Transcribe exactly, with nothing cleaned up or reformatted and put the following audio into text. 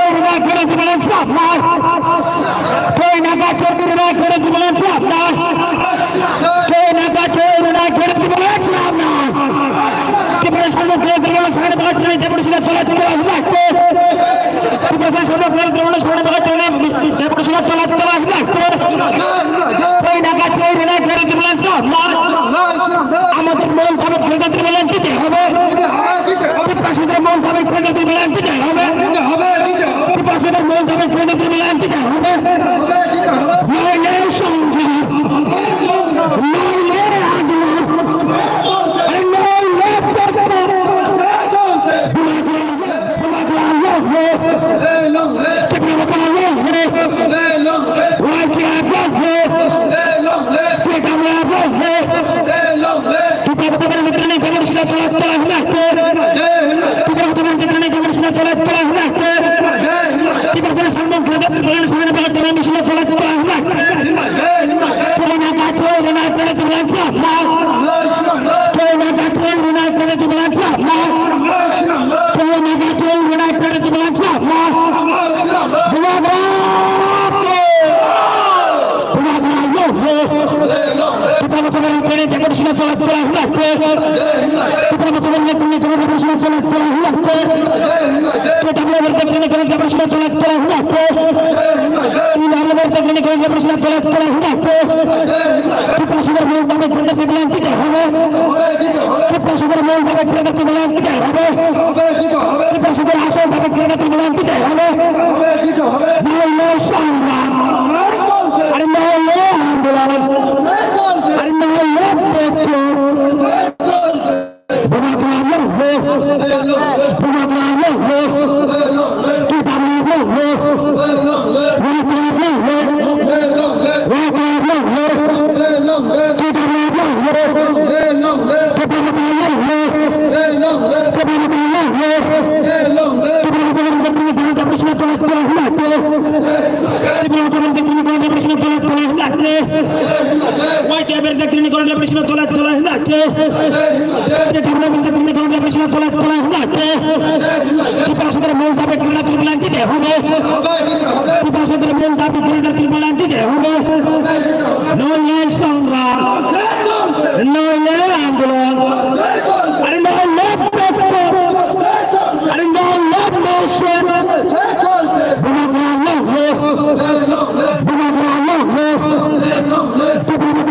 twi rwnai, khe twi rwnai, swrapnai. Twi naka twi rwnai, khe twi rwnai, swrapnai. Twi naka twi rwnai, khe twi rwnai, swrapnai. Tiprasa samung khe twi rwnai, swrapnai, twi rwnai, twi rwnai, swrapnai. Tiprasa samung khe twi rwnai, swrapnai, twi rwnai, swrapnai. আমাদের মূল দাবি কেন্দ্রীয় বিধান দিতে হবে। ত্রিপুরা সরকারের মূল দাবি কেন্দ্রীয় বিধান দিতে হবে। ত্রিপুরা সরকারের মূল দাবি কেন্দ্রীয় বিধান দিতে হবে। নইলে সংগ্রাম, নইলে আন্দোলন, আরে নইলে বিক্ষোভ। Bubagra long live! Tipra Motha long live! Y T F long live! T W F long live! Tipra Motha Bharat Training Commission tola tola hwnakhe! Tipra Motha Bharat Training Commission tola tola hwnakhe! Tipra Motha Bharat Training Commission tola tola hwnakhe! Twi naka twi rwnai, khe twi rwnai, swrapnai. Twi naka twi rwnai, khe twi rwnai, swrapnai. Twi naka twi rwnai, khe twi rwnai, swrapnai. Bubagra ki! Bubagra long live! Tipra Motha Bharat Training Commission tola tola hwnakhe! Tipra Motha Bharat Training Commission tola tola hwnakhe! Tipra Motha Bharat Training Commission tola tola hwnakhe! Tipra Motha Bharat Training Commission tola tola hwnakhe! Tipra Sodar mol dabi khe twi rwnai, khe twi rwnai, swrapnai. Tipra Sodar mol dabi khe twi rwnai, khe twi rwnai, swrapnai. Tipra Sodar asol dabi khe twi rwnai, khe twi rwnai, swrapnai. Nailaisongra. Are nailaisongra. Are nailaisongra. Bubagra long live! Bubagra long live! T W F long live! Y T F long live! Y T F long live! T W F long live! Tipra Motha long live! Tipra Motha long live! Tipra Motha Bharat Training Commission tola tola hwnakhe! Tipra Motha Bharat Training Commission tola tola hwnakhe! Y T F Bharat Training Commission tola tola hwnakhe! Tipra Motha Bharat Training Commission tola tola hwnakhe! Tipra Sodar mol dabi khe twi rwnai, khe twi rwnai, swrapnai. Tipra Sodar mol dabi khe twi rwnai, khe twi rwnai, swrapnai. Nailaisongra. Nailaisongra. Nailaisongra. Are nailaisongra. Are nailaisongra. Bubagra long live! Bubagra long live! Tipra Motha